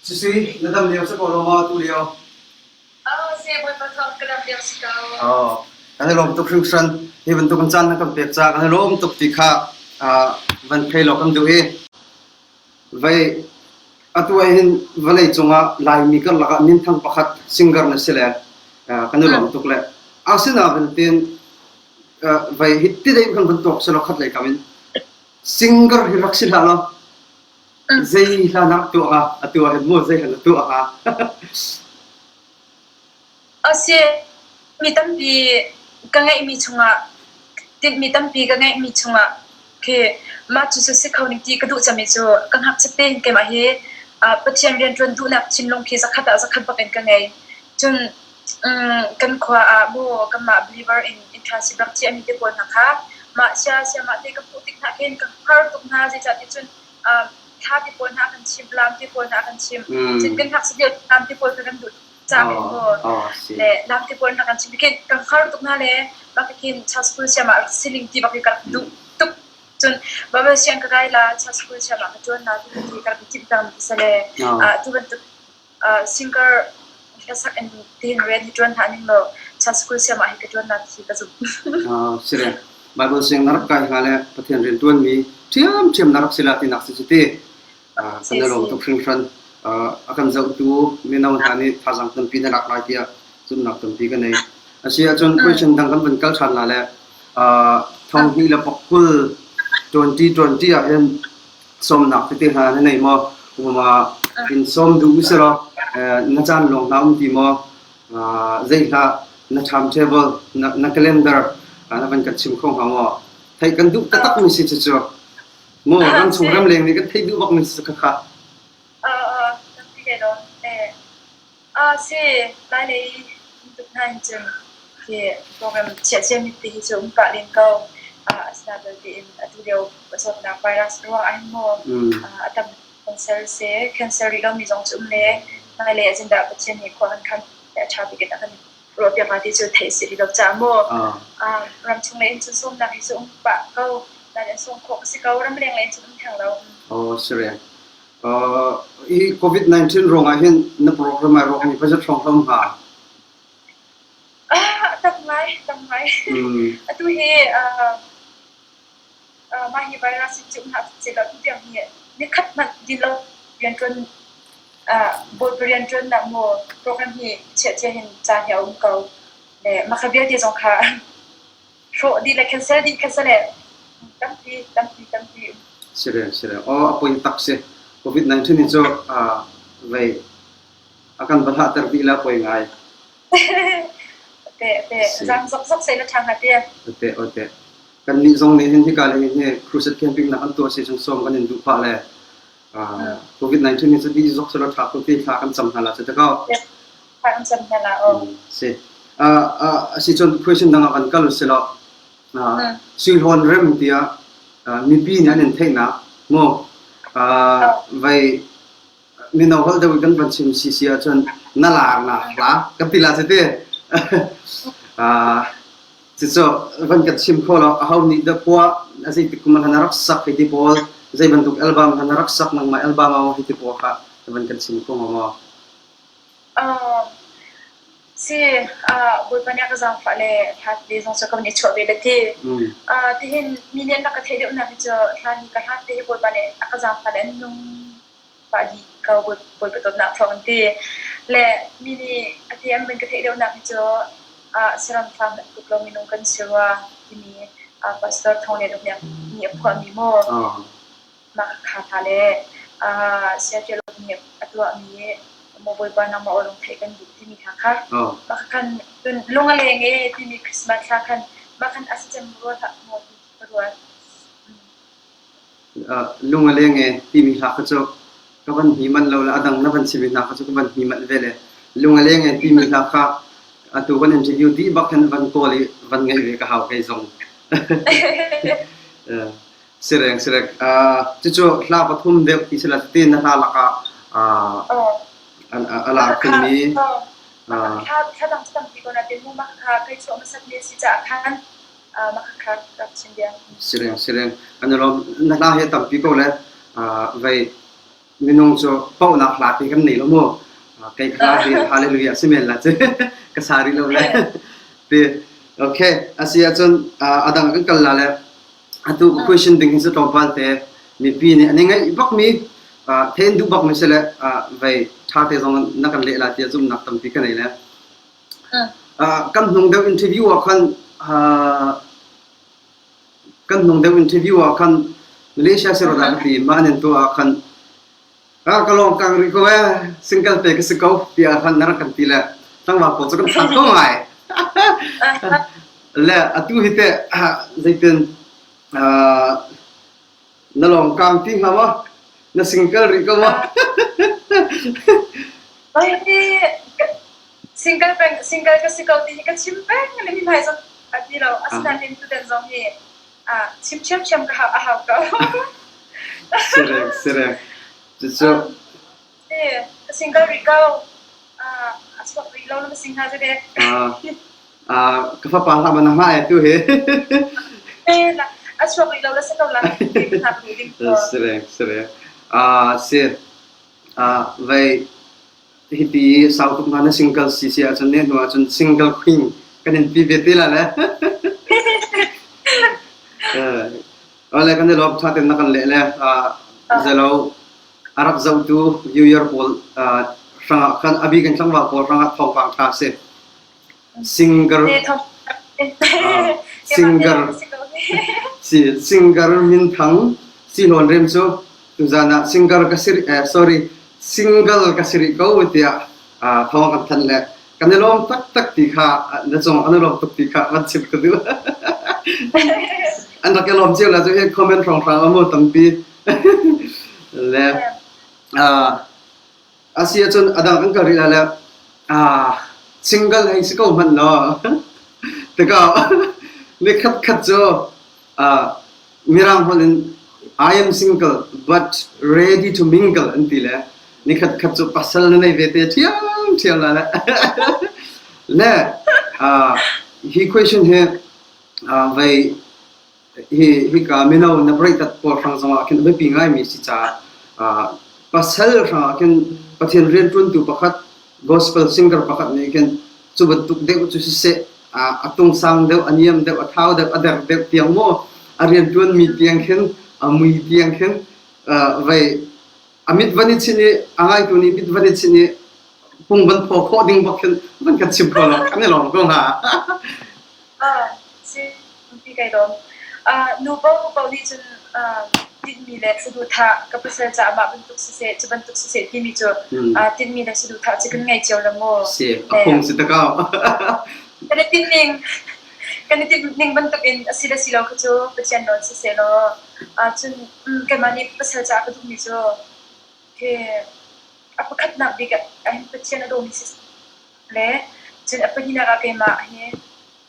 Sisi, na dam lio si ko lo maw tu lio? Oh, kan i lawm tuk hringhran. Hi bantuk in caan na kan pek caah kan i lawm tuk ti kha van thei law kan duh i vei atu ah hin vawlei cungah Laimi karlak ah minthang pakhat singer na si le kan i lawm tuk le asinain tin vei hi ti dei kan van tuak selaw khat lei kam in singer hi rak si hlah law Zei hla na rak tuah hnga? Atu ah hin mu zei hla na tuah hnga? A si, mi tampi ka ngeihmi chungah tinhmi tampi ka ngeihmi chungah khi mah cu si kho ning ti ka duh cemmi cu ka ngakchiat tein keimah hi Pathian rianṭuan duhnak thinlung khi zakhat ah zakhat bak in ka ngei. Cun kan khua ah mu kanmah believer in internship rak thiahmi te pawl hna kha mah sia siamah te ka hmuh tik hna khin ka hngar tuk hna zeicah ti cun thla ti pawl hna kan chim lam ti pawl hna kan chim cun kan ngakchia lio lam ti pawl kha kan duh cang in mu le lam ti pawl hna kan chim khin kan hngar tuk hna le bak khin child school siamah rak siling ti bak hi ka rak duh tuk cun Bible siang ka kai la child school siamah ka ṭuan la ti ti ka rak timh cang ti sale tu bantuk singer hlasak in tihin rian hi ṭuan hlah ning law child school siamah hi ka ṭuan la ti ka zumh. Si le Bible siang na rak kai hnga le Pathian rian ṭuanmi ṭhiamṭhiam na rak si la tinak si cu ti. Kan i lawm tuk hringhran. A kan zohtu mino hna nih thazaang tampi na lak lai tiah zumhnak tampi ka nei. A si ahcun question dang kan vun kal ṭhan la le thong hnih le pok 20 20 ah hin sawmnak tete hna na nei maw? Uma in sawm duh u selaw na caan lawng hna um ti maw? Zei hlah na timetable, na, na calendar na van kan chim kho hnga maw? Theih kan duh taktak mi si cu. Mu ram chung ram leng nih kan theih duh bak mi si kha kha. Tampi le lawm. Ah si, Lailei tuk hna hin cun hi program chiah ciami te hi cu um pah len ko. Ah asina belte in atu lio zawtnak virus ruang ah hin maw a tam cancel si, cancel rih lomi zong cu um le hmailei ah zeitindah Pathian nih khua kan khan a ṭha bik in a kan ruahpiak lai ti cu theih si rih lo caah maw ramchung lei in cun sawmnak hi cu um pah ko. Nain an sawm khawh ka si ko, ramleng lei in cun um theng lo. Oh, si rian. Hi COVID-19 ruangah hin na program ai rawkmi budget hrawng hlam hnga? Ah, tam ngai, tam ngai. Atu hi mah hi virus hi cu hna se lo tu tiang hi nikhat hmanh din lo rianṭuan bawipa rianṭuannak maw program hi chiah cia hin caan hi a um ko. Le mah kha vialte zong kha hrawh dih le cancel dih kha si le tampi tampi tampi um. Si re si re aw a poi tak si COVID-19 hi cu vei a kan va hlahter dih la poi ngai. Te te zang zok zok sei la ṭha hnga tia. Te o te kan nih zong nih hin hika le hin hi crusade camping nak an tuah si chung som kan in duh phah le COVID-19 hi cu dih zok selaw ṭha ko ti thla kan cam hna la cu te ko. Thla kan cam hna la aw. Si. Si cun question dang ah kan kal si lo. Sui Hlawn Rem tiah mipi nih an in theihnak mu vai mino holh deuh kan van chim si si ahcun na lar na hla kan ti la cu ti. Cucu van kan chim kho lo aho nih dah phuah a zei tik kum ah na rak sak hei ti pawl zei bantuk album kha na rak sak nangmah album a hei ti pawl kha van kan chim kho hnga maw? Si, Bawipa nih a ka zaangfah le hla tete zong cu ka van i chuah ve le ti. Tihin mi nih an rak ka theih deuhnak hi cu hla hi ka hla te hi Bawipa nih a ka zaangfah le an nung pah dih ko Bawipa dawtnak thawng an ti. Le mi nih a ti an van ka theih deuhnak hi cu saram fa hmanh tluk lo minung kan si rua timi Pastor Thawng Lian Uk nih a phuahmi maw mah kha hla le Saya Ṭial Uk nih a tuahmi maw Bawipa nangmah aw lung theih kan duh timi hna kha mah khan cun lung a leng e timi Christmas thla khan mah khan a si cem rua hlah maw ti ka ruat. Lung a leng e timi hla kha cu ka van hmi manh lo le a dang na van chimmi hna kha cu ka van hmi manh ve le lung a leng e timi hla kha atu kan interview dih bak khan van kawl i van ngaih ve ka hau kei zong. Sireng sireng cucu hla pathum deuh ti sila ti na hla lakah a lar khunmi thla dang tampi ko na te mu mah kha kai chuah hmasat mi si caah khan Sireng sireng an i lawm. Na hla hi a tampi ko le vei Minung cu pohnak hla te kan nei lo mu. Kei hla hi hallelujah si men la cu ka sa rih lo le. Ti okay asi ahcun a dang kan kal la le atu ka question ding hi cu tlawmpal te mipi nih an i ngaih bakmi thein duh bakmi si le vei ṭha te zong na kan leh la tiah zumhnak tampi ka nei le. Kan hnung deuh interview ah khan Kan hnung deuh interview ah khan Malaysia si rawh dah ka ti mah nan tuah ah khan ka lawng kang rih ko ee single te ka si ko tiah khan na rak kan ti le tlangval pawl cu kan phan ko ngai. Le atu hi teh zeitin na lawng kang ti hnga maw? Na single rih ko maw? Single peng single ka si ko ti hi ka chim peng le mi hmai zong a ti lo asinain tutan zong hi chim ṭhiamṭhiam ka hau a hau ko. Sireng sireng cucu ka single rih ko a chuak rih lo na sing hna cu dek. Ka fapa hlah man hlah e tu hi. A chuak rih lo la si ko la. Sireng sireng. Si vei Hiti sau tuk hna na single si si ahcun ne hnu ahcun single queen kan in pi ve te la le. Ole kan i lawm tha ten na kan leh le zelo a rak zohtu viewer pawl hrangah khan a bik in tlangval pawl hrangah thawngpang tha si. Singer singer si singer minthang si hlawn rem cu tuzan ah singer ka si eh, sorry single ka si rih ko tiah thawng kan thanh le kan i lawm taktak ti kha na cung an i lawm tuk ti kha van chim ka duh an rak i lawm cio la cu hi comment hrawnghrang amu tampi le A si ahcun a dang an kal rih lai le single hei si ko hmanh law tikah nikhat khat cu Mirang holh in I am single but ready to mingle an ti le nikhat khat cu pasal na nei ve te ṭhiamṭhiam lai le le hi question hi vei Hi hika mino na breihtat pawl hrang zongah khin a biapi ngaimi si caah pasal hrangah khin Pathian rianṭuantu pakhat gospel singer pakhat nih khin cu bantuk deuh cu siseh a tungsang deuh, a niam deuh, a thau deuh, a der deuh tiang maw a rianṭuanmi tiang khin a mui tiang khin vei a mit van i chinh i a ngaitu nih mit van i chinh i pung van phaw khawh ding bak khin van kan chim kho lo kan i lawm ko hnga. Si pi kai lawm. Nu paohpaoh nih cun tinhmi le saduhthah ka pasal caah mah bantuk siseh, cu bantuk siseh timi cu tinhmi le saduhthah cu kan ngei cio lo mu. Si, a phung si ta ko. Kan i tinhning kan i tinhning bantuk in a si le si lo kha cu Pathian nawl siseh law cun keimah nih pasal caah ka duhmi cu khi a pakhatnak bik ah hin Pathian a dawmi si le cun a pahnihnak ah keimah hi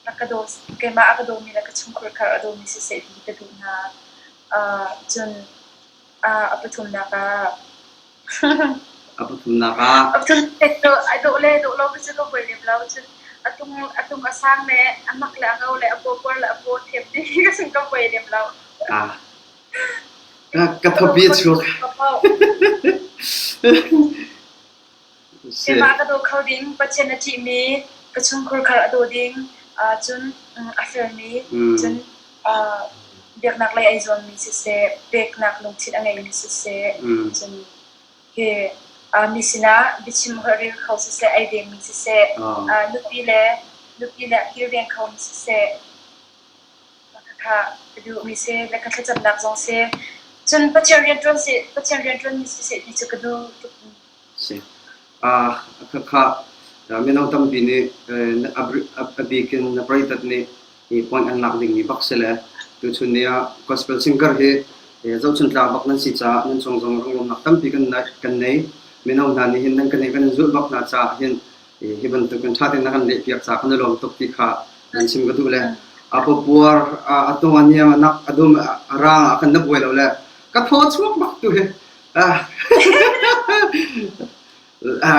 a ka daw keimah a ka dawmi le ka chungkhar kha a dawmi siseh ti ka duh hna. Cun a pathumnak ah A pathumnak ah a pathumnak cu a dawh le dawh lo cu ka buai lem lo. Cun a tung a tung a sang le a mak le a ngo le a paw puar le a paw thiam ti ka sung ka buai lem lo. Ah. Ka thawpi a chuak. Keimah ka daw kho ding, Pathian a ṭihmi, ka chungkhur khar a daw ding, cun a felmi, cun biaknak lei ai zuammi siseh, peknak lungthin a ngeimi siseh, cun hi mi sinah biachim holh rel kho siseh, ei vengmi siseh, nupi le nupi le a kilveng khomi siseh, Khakha ka duhmi si le ka thlacamnak zong si. Cun Pathian rianṭuan si, Pathian rianṭuanmi siseh ti cu ka duh tuk. Si. Khakha mino tampi nih a bik in na preitat nih hi point an lak dingmi bak si le tuchun ni ah gospel singer hi zohchun tlak bak nan si caah nan cung zong ronglawmnak tampi kan kan nei. Mino hna nih hin nan kan kan in zulh bak hna caah hin hi bantuk in ṭha tein na kan lehpiak caah kan i lawm tuk ti kha nan chim ka duh le a papuar a tung a niam a nak a dum a rang ah khan na buai lo le ka thaw chuak bak tu hi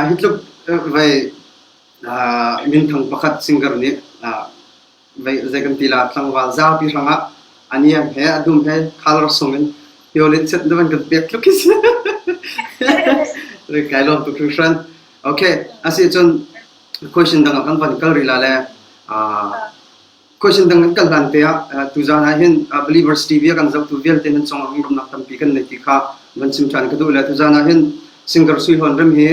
hi tluk vei minthang pakhat singer nih vei zei kan ti la tlangval zapi hrangah a niam he a dum he color sung in hiolit set na van kan pek tluk hi si. Kai lawm tuk hringhran. Okay, asi cun question dang ah kan van kal rih la le question dang kan kal hlan te ah tuzaan ah hin Believers TV a kan zohtu vialte nan cungah lungramnak tampi kan nei ti kha van chim ṭhan ka duh le tuzaan ah hin singer Sui Hlawn Rem hi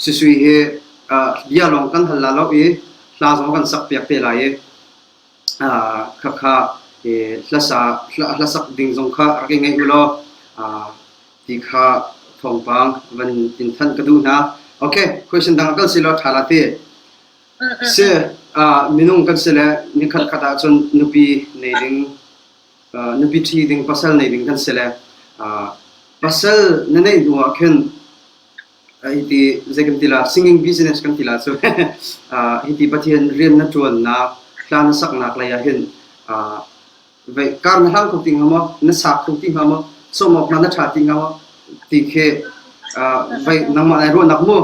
Sui hi bia lawng kan hal la lo i hla zong kan sak piak te lai i khakha hlasa hlasak ding zong kha rak i ngaih u law ti kha thawngpang van in thanh ka duh hna. Okay, question dang kal si law ṭha la ti. Si minung kan si le nikhat khat ahcun nupi nei ding nupi ṭhi ding pasal nei ding kan si le pasal na neih hnu ah khin hiti zei kan ti la singing business kan ti la cu hiti Pathian rian na ṭuannak hla na saknak lei ah hin vei kar na hlang kho ti hnga maw na sak kho ti hnga maw sawm awk hna na ṭha ti hnga maw ti khi vei nangmah nai ruahnak mu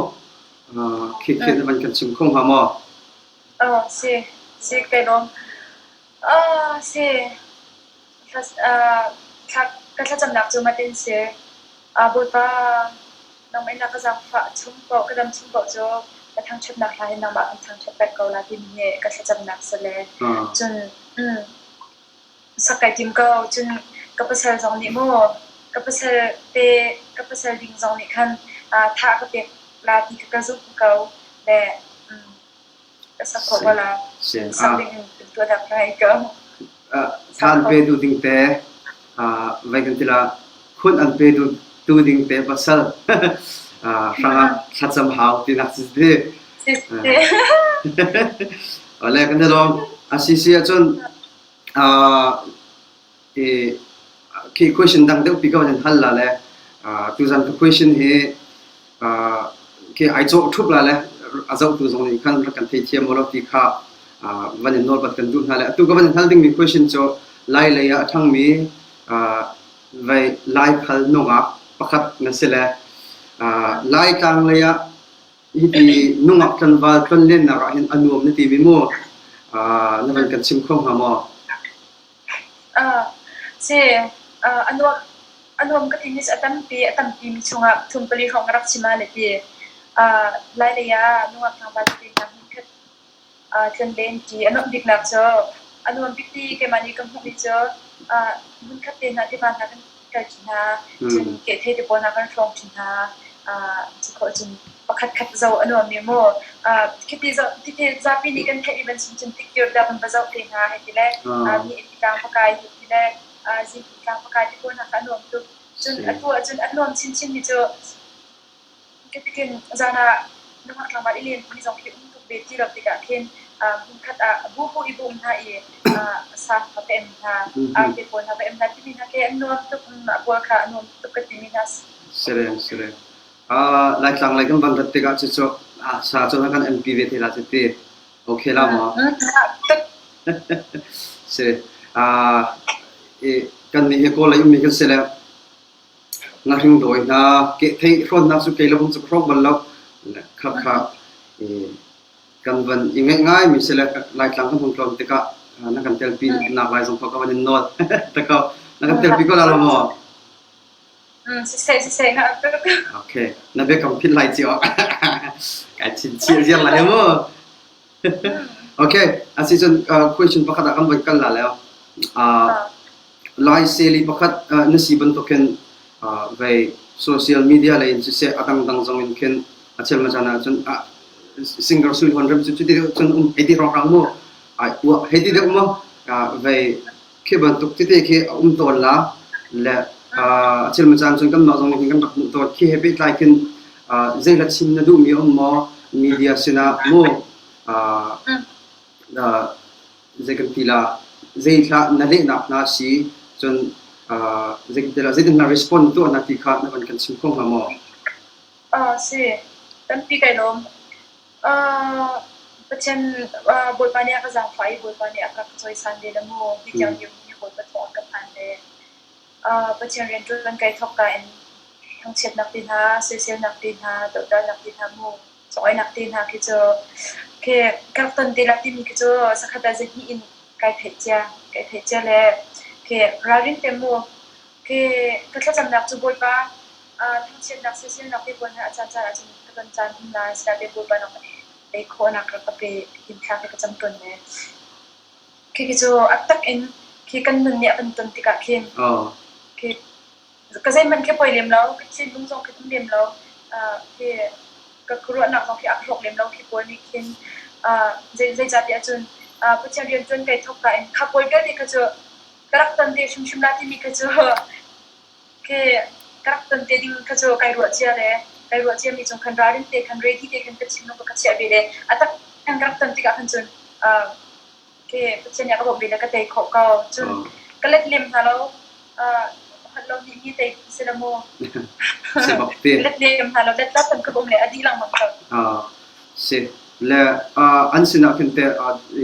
khi khi na van kan chim kho hnga maw? Oh si si kai lawm. Ah si Ka thlacamnak cu matin si. Bawipa, nangmah in na ka zaangfah chung paoh, ka dam chung paoh cu ka thangṭhatnak hla hin nangmah kan thangṭhat peng ko la timi hi ka thlacamnak si le cun sak kai tim ko. Cun ka pasal zong nih mu, ka pasal te, ka pasal ding zong nih khan tha a ka pek la ti kha ka zumh ko le Ka sak khawh ko la. Sak ding in tuahnak ka ngei ko. Tha an pe tu ding te vai kan ti la khun an pe tu ding te pasal hrangah thlacam hau tinak si ti. Ole kan lawm asisi ahcun Khi question dang deuh pi ka van hal la le tuzan ka question hi khi ai cawh ṭhup la le a zohtu zong nih khan rak kan theithiam maw lo ti kha van in nawl bat kan duh hna le atu ka van in hal dingmi question cu Lai lei ah a ṭhangmi vei Laikhal nungak pakhat na si le Laitlang lei ah hiti nungak tlangval tlonlennak ah hin a nuam na ti mi mu na van kan chim kho hnga maw? Si, a nuam a nuam ka timi cu a tampi a tampi mi chungah thum pali hrawng ka rak chim ah le ti. Lailei ah nungak tlangval tete hna hmunkhat tlonlen ṭi a nuamh biknak cu a nuam bik ti keimah nih ka hmuhmi cu hmunkhat te hna tiva hna kan kal ṭi hna, cun kehthei te pawl hna kan hrawng ṭi hna. Cu khawh cun pakhat khat zoh a nuammi mu. Khiti zoh khiti zapi nih kan theihmi bantuk cun tikir dah kan va zoh te hna hei ti le mi tlang va kai hei ti le zingku tlang va kai ti pawl hna kha a nuam tuk. Cun atu ahcun a nuam chinchin mi cu Katikin zan ah nungak tlangval i len mi zong khi um tuk ve ti lo tikah khin hmunkhat ah bubu i bum hna i sa kha va em hna, arte pawl hna va em hna timi hna khi an nuam tuk, mah pawl kha a nuam tuk ka timi hna. Sireng sireng. Laitlang lei kan van rat tikah cucu sa cu kan MP ve te la cu ti. Okay la maw? Si. Kan nih hi Kawl lei ummi kan si le Ngahring dawi hna, kehthei hrawnnak cu kei le hung cu ka hrawk bal lo. Khakha kan van i ngaih ngaimi si le Laitlang kan hung tlawm tikah na kan telpi nak lai zong ka van in nawl. Tako, na kan telpi ko la lo maw? Siseh, siseh, na Okay, na biakam philh lai cio. Kai chin chiah ziar lai mu. Okay, asicun question pakhat ah kan van kal la leo. Lai seli pakhat na si bantukin vei social media lei in siseh a dangdang zong in khin a chel ma chan ahcun singer sui hon rem cu cuti deuh cun um hei ti rong mu ai uah hei ti deuh mu vei khi bantuk tete khi a um tawn la le a chel ma chan cun kan mah zong nih kan rak hmuh tawn khi he pehtlai khin zei la chim na duhmi um maw media sinah mu zei kan ti la zei hlah na lehnak hna si cun zei kan ti la zeitin na respond tuah na ti kha na van kan chim kho hnga maw? Si tampi kai lawm. Pathian Bawipa nih a ka zaangfah i Bawipa nih a ka cawisan ve le mu hi tiang dirhmun hi Bawipa thawng ka phan ve. Pathian rianṭuan kai thawk ka in thangchiatnak te hna, soiselnak te hna, dohdalnak te hna mu Cawnnak te hna khi cu khi ka rak ton te la timi khi cu zakhat ah zahnih in kai theih cia kai theih cia le khi ralring te mu khi ka thlacamnak cu Bawipa. Thangchiatnak soiselnak te pawl hna a caan caan ahcun ka ton caan um lai. Sinain Bawipa rak ei khawhnak rak ka pe tiin thla khi ka cam tawn ve. Khi cu a tak in khi kan nun nih a kan ton tikah khin khi ka zeihmanh khi poi lem lo, ka thinlung zong khi um lem lo, khi ka ruahnak zong khi a hrawk lem lo khi pawl nih khin zeicahtiah cun Pathian rian ṭuan kai thawk ka in kha pawl vialte kha cu ka rak ton te hrimhrim la timi kha cu khi ka rak ton te ding kha cu kai ruah cia le kai ruah ciami cung khan ralrin te khan ready te khan ka thinlung ka chiah ve le a tak kan ka rak ton tikah khan cun khi Pathian nih a ka bawmh ve le ka tei khawh ko. Cun ka let lem hna lo. Holh lo nih mi tei si la mu. Let lem hna lo let la kan ka bawm le a dih lengmang ko. Si le an sinah khin te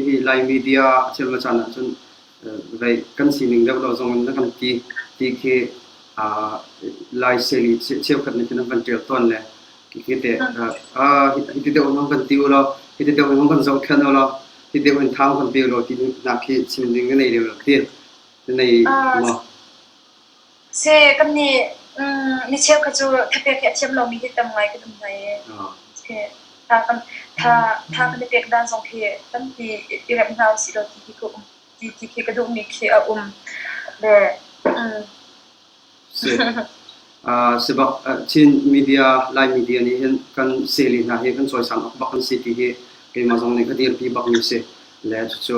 hi Lai media thil ma caan ahcun vei kan sining deuh lo zong in na kan ti ti khi Lai seli cheukhat nih khin an van ṭial tawn le khi te hi ti deuh in kan ti u law hi ti deuh in kan zohkhenh u law hi deuh in thang kan pe u law ti nak khi chim ding na nei lem lo ti na nei maw? Si kan nih mi cheukhat cu thapek hi a thiam lomi hi tam ngai kan um hna i tha kan tha tha kan i pek dan zong khi tampi i remh hna usih law ti khi ka um ti ti khi ka duhmi khi a um le Si. Si bak Chin media Lai media nih hin kan seli hna hi kan cawisan awk bak an si ti hi keimah zong nih ka dirpi bak mi si. Le cucu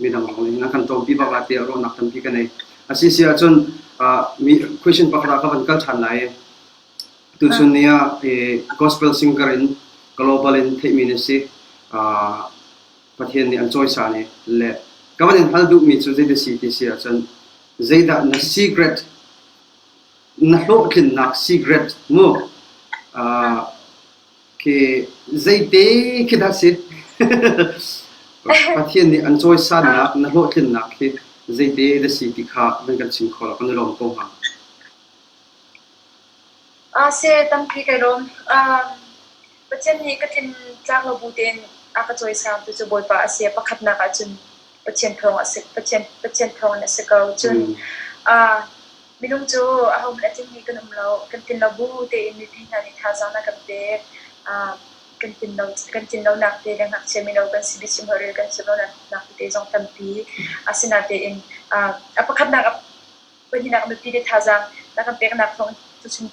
midang zong nih hin an kan ṭawmpi bak la tiah ruahnak tampi ka nei. A si si ahcun mi question pakhat ah ka van kal ṭhan lai i tuchun ni ah gospel singer in global in theihmi na si. Pathian nih an cawisan i le ka van in hal duhmi cu zeidah si ti si ahcun zeidah na secret na hlawhtlinnak secret mu khi zeite khi dah si Pathian nih an cawisannak na hlawhtlinnak khi zeite dah si ti kha van kan chim kho la kan i lawm ko hnga. Si tampi kai lawm. Pathian nih ka tlin tlak lo bu tein a ka cawisang tu cu Bawipa a si. Pakhatnak ahcun Pathian thawng a si. Pathian Pathian thawng in a si ko. Cun minung cu ahohmanh a tlingmi kan um lo. Kan tlin lo bu tein mipi hna nih thazaang na kan pek. Kan tlin lo kan tlin lonak te le ngakchia mino kan si biachim holhrel kan thiam lonak tete zong tampi. Asinain a pakhatnak Pahnihnak nupi le thazaang na kan peknak thawng tuchun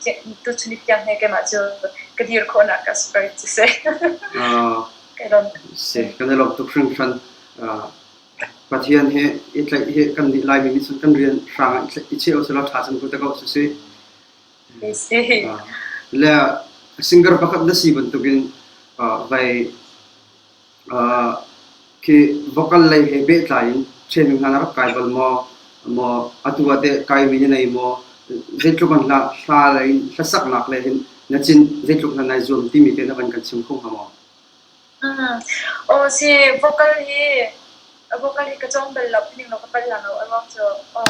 tuchun ni tiang he keimah cu ka dir khawhnak ka spirit cu si. Ka lawm. Si, kan i lawm tuk hringhran. Pathian he i tlaih hi kan nih Laimi nih cun kan rian hrang ah i cheu selaw ṭha cem ko te ko su si. Si. Le singer pakhat na si bantukin vai Khi vocal lei he pehtlai in training hna na rak kai bal maw? Maw atu ah teh kaimi na nei maw? Zeitluk in hla hla lei in hlasaknak lei hin na cin zeitluk hna nai zuam timi te na van kan chim kho hnga maw? Mm. Aw si vocal hi vocal hi ka cawng bal lo tining lo ka pal la lo a ruang cu aw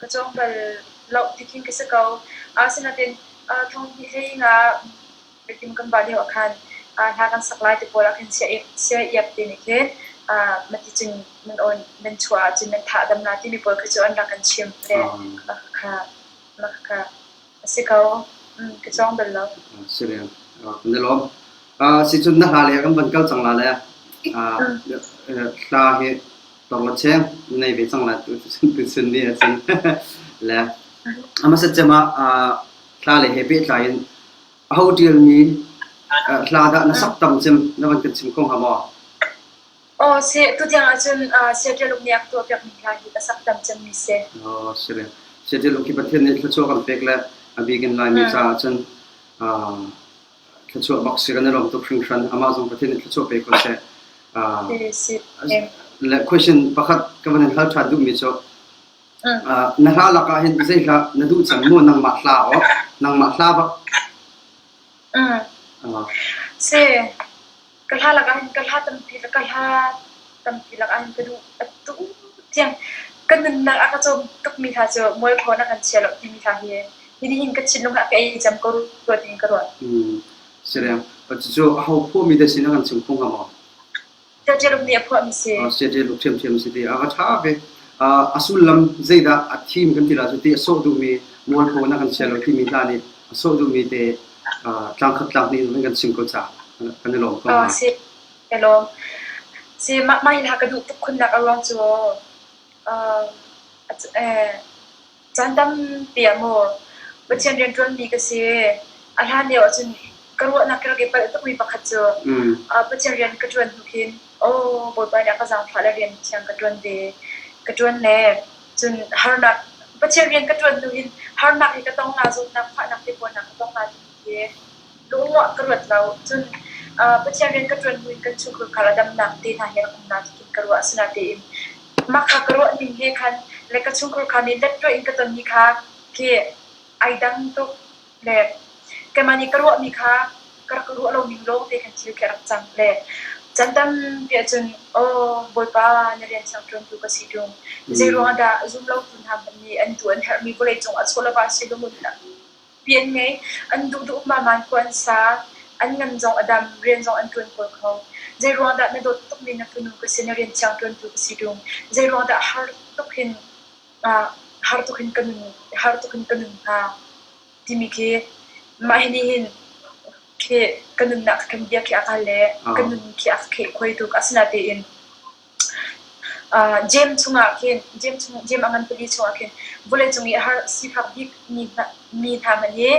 ka cawng bal lo ti khin ka si ko. Asinain thong hnih hlei nga Zeitin kan vah lio ah khan hla kan sak lai ti pawl ah khin sia iap te nih khin maticun nan aw nan chuah ahcun nan thah dam la timi pawl khi cu an rak kan chimh le mah kha mah kha a si ko. Ka cawng bal lo. Si rian. Kan i lawm. Sicun na hla le kan van kal cang la le hla hi torla cheng nei ve cang la tu tu ni a cun le hmasat cem ah hla le he pehtlai in Aho ṭialmi hla dah na sak tam cem na van kan chim kho hnga maw? Aw si, tutiang ahcun Seattle uk nih a ka tuahpiakmi hla hi ka sak tam cemmi si. Aw si ve. Seattle uk hi Pathian nih thluachuah kan pek le a bik in Laimi caah cun thluachuah bak si kan i lawm tuk hringhran. Amah zong Pathian nih thluachuah pe ko seh. Si, si. Le question pakhat ka van in hal ṭhan duhmi cu Na hla lakah hin zei hla na duh cem mu nangmah hla aw nangmah hla bak. Si ka hla lakah hin ka hla tampi ka hla tampi lakah hin ka duh atu tiang ka nunnak a ka cawm tukmi hla cu mualpho na kan chia lo timi hla hi hi nihin ka thinlung ah ka ei cem ko rua tiin ka ruat. Si reng. Cucu aho phuahmi dah si na kan chim kho hnga maw? Siaṭialuk nih a phuahmi si. Siaṭialuk ṭhiamṭhiam si ti a va ṭha ve. A sullam zeidah a thim kan ti la cu ti a sawh duhmi mualpho na kan chia lo timi hla nih A sawh duhmi te tlangkhat tlanghnih in kan chim ko ca kan i lawm ko hnga. Si, ka lawm. Si, mah mah hi hla ka duh tuk khunnak a ruang cu Caan tampi ah maw Pathian rianṭuanmi ka si. A hlan lio ahcun ka ruahnak ka rak i palh tukmi pakhat cu Pathian rian ka ṭuan hnu khin aw Bawipa nih a ka zaangfah le rian thiang ka ṭuan ve. Ka ṭuan le cun harnak Pathian rian ka ṭuan hnu hin harnak hi ka tong la, zawtnak fahnak te pawl hna ka tong la timi hi lungmuah ka ruat lo. Cun Pathian rian ka ṭuan hnu in kan chungkhar khar a damnak te hna hi rak um na ti khin ka ruah. Asinain Mah kha ka ruah ning he khan le ka chungkhar kha nih lettuah in ka tonmi kha khi ai dang tuk le keimah nih ka ruahmi kha ka rak ruah lo ning lawng te khan thil khi a rak cang le caan tampi ahcun aw Bawipa na rian thiang ṭuantu ka si ṭung zei ruangah dah zumlotu hna hmanh nih an duh an herhmi vawleicung ah chaw le va si lungun Pi an ngei. An duhduh umma khua an sa. An ngan zong a dam. Rian zong an ṭuan kawl kho. Zeiruang dah na dawt tukmi na fanu ka si, na rian thiang ṭuantu ka si ṭung. Zeiruang dah har tuk hin har tuk hin ka nun har tuk hin ka nun hnga timi khi mah hi nih hin khi ka nunnak kan bia khi a kal le ka nun khi a ka kheh khuai tuk. Asinain Jeim chungah khin Jeim chung Jeim a ngan pali chungah khin vawleicung i a har sifak bik mi hna mi hna hmanh hi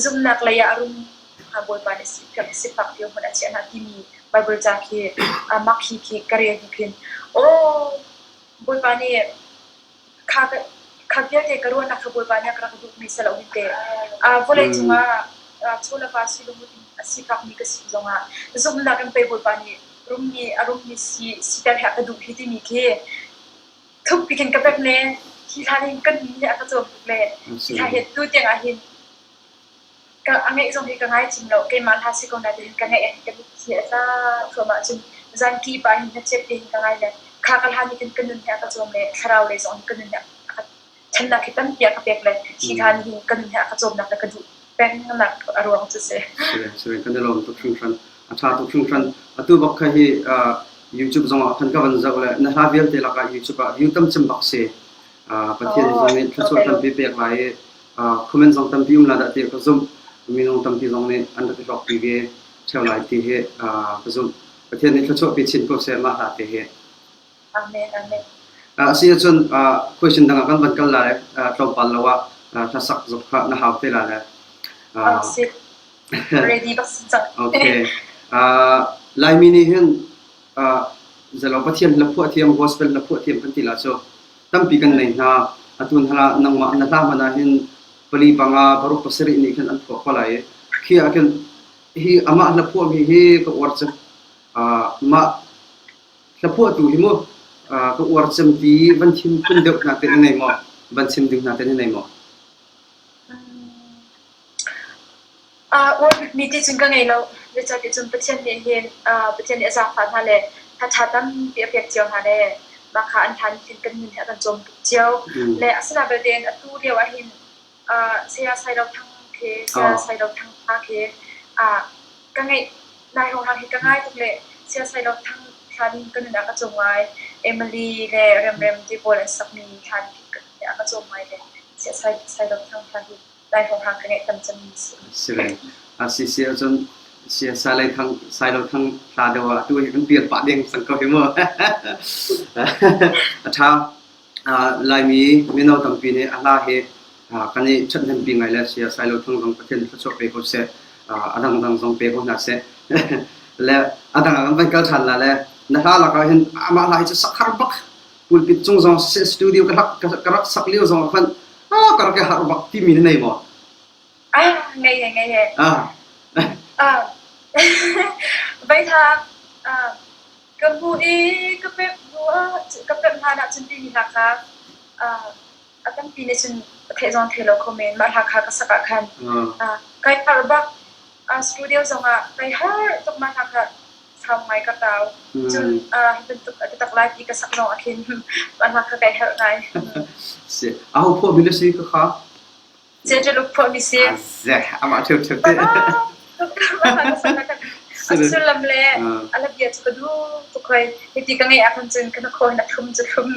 zumhnak lei ah a rum hnga Bawipa nih sifak sifak dirhmun a chiah hna timi Baibal ca khi mah khi khi ka rel hnu khin aw Bawipa nih Kha kha vialte ka ruahnak kha Bawipa nih a ka rak duhmi si lo hin teh. Vawleicung ah chaw le va si lungmut in a sifakmi ka si zongah zumhnak in pei Bawipa nih rummi a rummi si siter hi a ka duh hi timi khi thukpi khin ka pek le hi hlan hin kan nun nih a ka cawm tuk le hi hla hi tu tiang ah hin Ka a ngaih zong hi ka ngai cim lo. Keimah hla si ko nain ka ngaih ah hin ka mitthli a tla thluahmah cun zanki pa hin hnachet te hin ka ngai le kha ka hla nih khin ka nun he a ka cawm le thlarau lei zong in ka nun he a ka ṭhannak hi tampi a ka pek le hi hla nih hin ka nun he a ka cawmnak le ka duh pengnak a ruang cu si. Si kan i lawm tuk hringhran. A ṭha tuk hringhran. Atu bak kha hi YouTube zong ah khan ka van zoh le na hla vialte lakah YouTube ah view tam cem bak si. Pathian zong nih thluachuah tampi pek lai i Comment zong tampi um la dah ti ka zumh. Minung tampi zong nih an rak i hlawkpi ve ṭheo lai ti hi ka zumh. Pathian nih thluachuah pe chin ko seh mah hla te hi. Amen, amen. A si ahcun question dang ah kan van kal lai tlawmpal lo ah hlasak zong kha na hau te la le. Oh, si. Ready bak si cang. Okay. Laimi nih hin zalo Pathian hla phuah thiam, gospel hla phuah thiam kan ti la cu tampi kan nei hna. Atu hna nangmah na hla hmanh ah hin pali panga paruk pasarih nih khin an phuah ko lai i khi ah khin hi amah hla phuahmi hi ka uar cem. Mah hla phuahtu hi mu ka uar cem ti van chim phun deuh hna te na nei maw? Van chim ding hna te na nei maw? Uar bikmi ti cun ka ngei lo. Zeicahtiah cun Pathian nih hin Pathian nih a zaangfah hna le ṭha tampi a pek cio hna le mah kha an hlan hin kan nun he a kan cawm tuk cio. Le asinain belte in atu lio ah hin Saya Sailo Thang khi Saya Sailo Thang hla khi ka ngaih nai hrawnghrang hi ka ngai tuk le Saya Sailo Thang hla nih ka nun ah ka cawm ngai. Emily le Remrem ti pawl an sakmi hla nih a ka cawm ngai le Saya Sailo Thang hla hi Laiholh ka ngeih tam cemmi a si. Si ve. A si si ahcun sia Sailei thang Sailo thang hla deuh ah atu hi kan pial pah deng cang ko hi mu. A ṭha. Laimi mino tampi nih a hla hi kan i ṭhathnempi ngai le sia Sailo thang zong Pathian thluachuah pe ko seh. A dangdang zong pe ko hna seh. Le a dang ah kan van kal ṭhan la le na hla lakah hin amah hla hi cu sak har bak pulpit cung zong studio ka rak ka rak sak lio zong ah khan ah ka rak i harh bak timi na nei maw? Ah, ngei he, ngei he. Ah. Ah. Veitha ah ka hmu i ka pek hnu ah ka pek hlan ah cun timi hla kha ah a tampi nih cun theih zong thei lo kho men mah hla kha ka sak ah khan ah kai harh bak ah studio zong ah kai harh tuk mah hla kha sau ngai ka tau. Cun hi bantuk a tak lai ti ka sak zong ah khin mah kha kai herh ngai. Si. Aho phuah mi na si ka kha? Cedric phuah mi si. Ze, amah ṭheu ṭheu te. A sullam le a hla bia cu ka duh tuk hoi. Hiti ka ngeih ahkhan cun ka hnakhaw hin a thlum cu thlum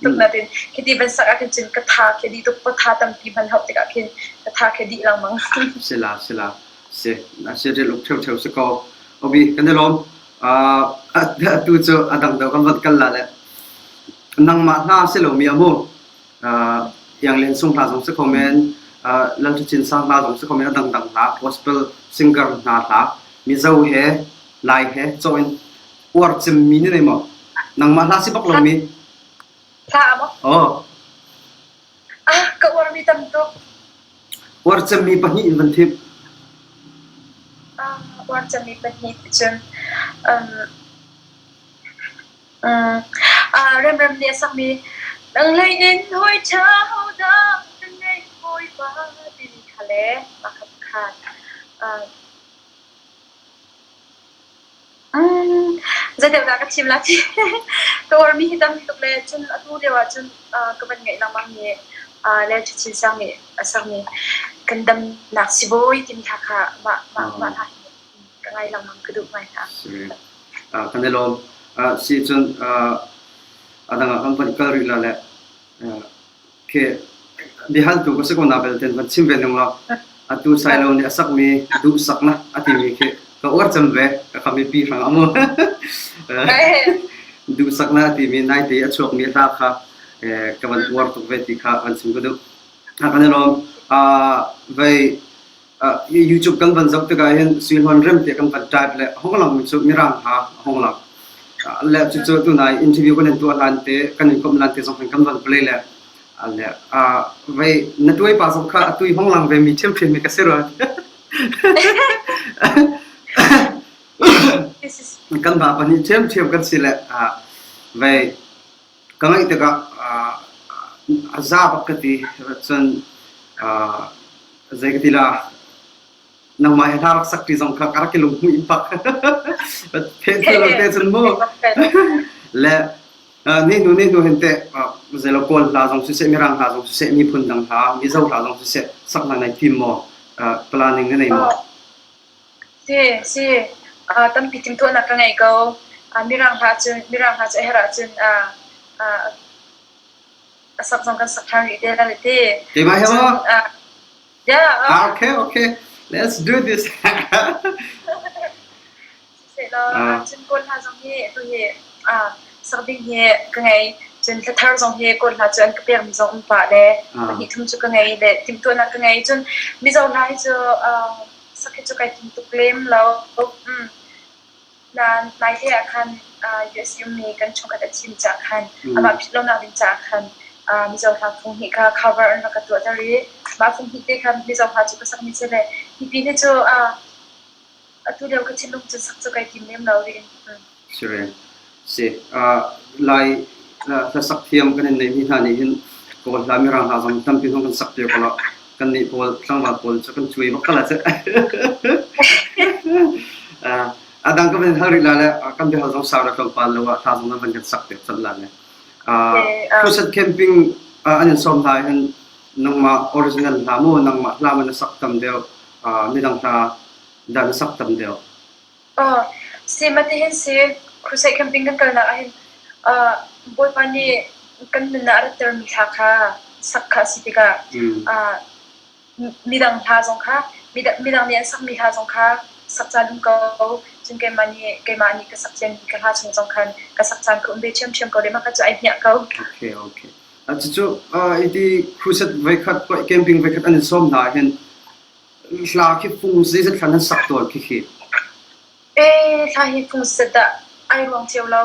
tuk natin khiti van sak ahkhan cun ka tha khi dih tuk. Paw tha tampi hman hauh tikah khin ka tha khi dih lengmang. Sila sila si si rel uk ṭheuṭheu si ko. Obi kan i lawm. Atu cu a dang deuh kan van kal la le nangmah hna si lomi a mu. Iang Lian Sung hna zong si kho men, Lal Ṭha Cin Sang hna zong si kho men, a dangdang hna gospel singer hna hla Mizo he Lai he cawh in uar cemmi ni nei maw? Nangmah hla si bak lomi? Hla maw? Oh. Ah, ka uarmi tam tuk. Uar cemmi pahnih in van thim. Ah, uar cemmi pahnih cun um, um, ah, Remrem nih a sakmi Nang lei in hawi ṭha hodah ka ngei Bawipa timi kha le mah kha pakhat. Uh, Zeideuh dah ka thim lai ti ka uarmi hi tam tuk le cun atu lio ah cun ka van ngaih lengmang mi Lel Ṭha Chin Sang nih a sakmi Kan Damnak Sibawi timi hla kha mah mah mah hla hi ka ngai lengmang ka duh ngai hna. Kan i lawm. Si cun a dang ah kan van kal rih la le Khi biahaltu ka si ko na belte van chim ve ning law atu Sailo nih a sakmi duhsaknak a timi khi ka uar cem ve ka kha mipi hrang amu duhsaknak a timi naite a chuakmi hla kha ka van uar tuk ve ti kha van chim ka duh. Kan i lawm. Vei YouTube kan van zoh tikah hin Sui Hlawn Rem tiah kan van type le hong lang mi cu Mirang hla a hong lang. Le cucu tunai interview kan in tuah hlan te kan in komh lan te zong kan van play le le vei na tuai pa zong kha atui hong lang ve mi ṭhiamṭhiam mi ka si rua. Kan ba pahnih ṭhiamṭhiam kan si le vei Ka ngaih tikah a za bak ka ti. Cun zei ka ti la, nangmah he hla rak sak ṭi zong kha ka rak i lunghmuih bak. Pehthil lo te cun mu. Le nehnu nehnu hin teh zeilo Kawl hla zong siseh, Mirang hla zong siseh, miphun dang hla, Mizo hla zong siseh, sak hna nai tim maw? Planning na nei maw? Si, si. Tampi timhtuahnak ka ngei ko. Mirang hla cun Mirang hla cu a herh ahcun a sak zong kan sak ṭhan rih te lai ti. Keimah he Cun maw? yeah, Ah, okay, okay. Let's do this. Siseh Ah, cun Kawl hla zong hi atu hi sak ding hi ka ngei. Cun hla thar zong hi Kawl hla cu an ka pekmi zong um pah le ah. pahnih thum cu ka ngei le timhtuahnak ka ngei. Cun Mizo hla hi cu sak hi cu kai tim tuk lem lo. Mm. Nain naite ah khan US ummi kan chungkhat a thim caah khan amah philh lonak ding caah khan Mizo hla fung hnih kha cover an rak ka tuahter i mah fung hnih te kha Mizo hla cu ka sakmi si le hi pi hi cu atu lio ka thinlung cun sak cu kai tim lem lo riin. Sire. Si. Lai hlasak thiam kan in neihmi hna nih hin Kawl hla Mirang hla zong tampi zong kan sak piak lo. Kan nih pawl tlangval pawl cu kan cuai bak kala cu. A dang ka van hal rih la le kan biahal zong sau le tlawmpal lo ah hla zong nan van kan sak piak cang la le. Crusade camping an in sawm hna hin nangmah original hla mu nangmah hla man na sak tam deuh midang hla dah na sak tam deuh. Aw, si matihin si crusade camping kan kalnak ahhin uh, Bawipa nih kan nun ah a rattermi thla kha sak kha a si tikah uh, midang hla zong kha midang nih an sakmi hla zong kha sak caan um ko. Cun keimah nih keimah nih ka sak ciami ka hla chung zong khan ka sak caan ka um ve ṭhiamṭhiam ko le mah kha cu ai hmiah ko. Okay, okay. Cucu iti crusade voikhat camping voikhat an in sawm hna hin Hla khi fung zeizat hla nan sak tawn khikhi? Ee, hla hi fung zat dah ai ruang cio lo.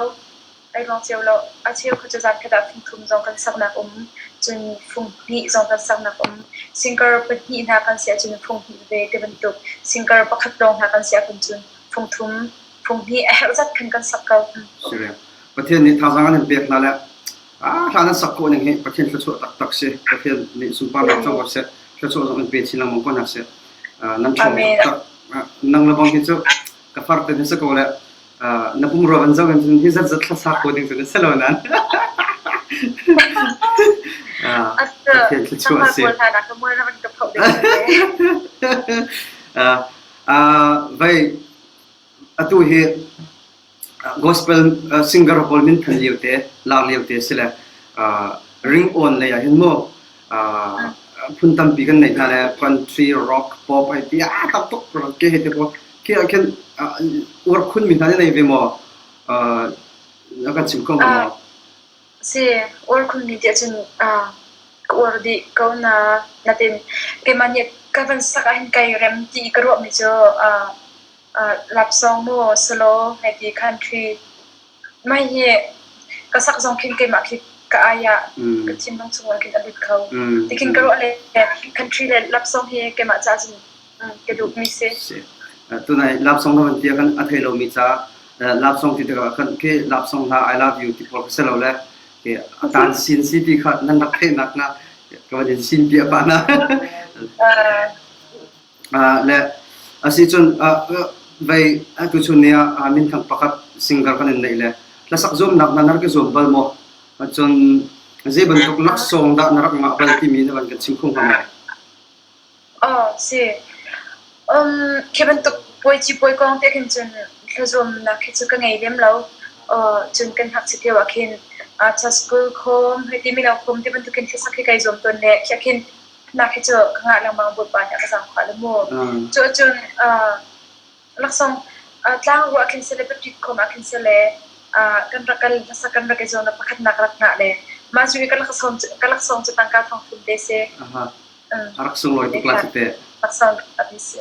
Ai ruang cio lo. A cheu kha cu zan khat ah fung thum zong kan saknak um. Cun fung hnih zong kan saknak um. Singer pahnih hna kan si ahcun fung hnih ve ti bantuk. Singer pakhat lawng hna kan si ahcun cun fung thum, fung hnih a herh zat khan kan sak ko. Sire. Pathian nih thazaang an in pek hna le Ah, hla nan sak khawh ning hi Pathian thluachuah taktak si. Pathian nih sunparnak co ko seh. Thluachuah zong in pe chin lengmang ko hna seh. Ah, nan ṭhawng taktak. Ah, nang le bang hi cu ka far te si ko le ah, na pumrua van zoh in cun hi zat zat thla sak ko ding cu na si lo nan. Ah, Pathian thluachuah si. Ah, ah, vai. Atu hi gospel singer pawl minthan lio te, lar lio te si le ring-awn lei ah hin mu phun tampi kan neih hna le country, rock, pop ai ti a tam tuk ke he te pawl khi ah khin uar khun mi hna na nei ve maw? Na kan chim kho hnga maw? Si, uar khun mi tiah cun ka uar dih ko na natin keimah nih ka van sak ahhin kai rem ti i ka ruahmi cu Lapsawng maw selaw hei ti country mah hi ka sak zong khin keimah khi ka ai ah ka thinlung chungah khin a lut kho. Tikhin ka ruah le country le lapsawng hi keimah caah cun ka duhmi si. Tunai lapsawng na van ti ah khan a thei lomi ca lapsawng ti tikah khan khi lapsawng hla I love you ti pawl kha si lo le a tan sin si ti kha nan rak theihnak na ka van in sin piah pah na. Le asicun vei tuchun ni ah minthang pakhat singer kan in neih le hlasak zuamnak na rak i zuam bal maw? Cun zei bantuk laksawng dah na rak ngah bal timi na van kan chim kho hnga maw? Aw, si. Um, khi bantuk puaici puai kong te khin cun thlazuamnak khi cu ka ngei lem lo. Uh, cun kan ngakchia lio ah khin uh, school khawm, hei ti mino khawm ti bantuk khin hlasak hi kai zuam tawn le khi ah khin nak hi cu ka ngah lengmang Bawipa nih a ka zaangfah le mu. Cu ahcun laksawng tlangruah khin sile biapit khom ah khin sile kan rak kal hmasa kan rak i zuam le pakhatnak rak ngah le mah cu i ka laksawng ka laksawng cu tangka thong thum te si. A rak sunglawi tuk la cu te. Laksawng a bi si.